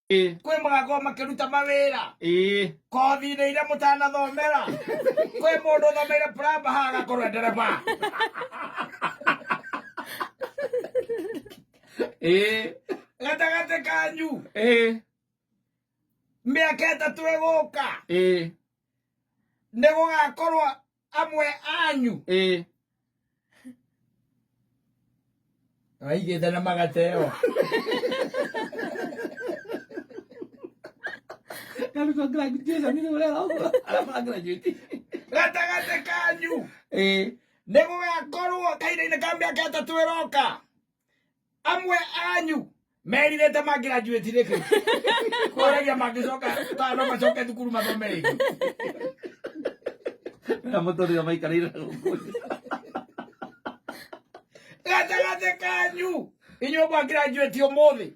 Kwĩ magakorwo makĩruta mawĩra kothi-inĩ iria mũtanathomera. Kwĩ mũndũ ũthomeire plumber haha agakorwo e ndereba. Gatagatĩ kanyu mĩaka 3 ĩgũka nĩ gũgakorwo amwe anyu waigĩte na magateo. Karuta graduation nĩ ũrĩa ũguo. Arĩa graduate. Gatagatĩ kanyu nĩ gũgakorwo kahinda-inĩ ka mĩaka 3 ĩroka amwe anyu merirĩte mangĩgraduate nĩkĩ kũragia mangĩcoka kana no macoke thukuru mathome rĩngĩ. Na mũtũrĩre maikarĩire gũkũ. Gatagatĩ kanyu inyuĩ mwagraduate ũmũthĩ.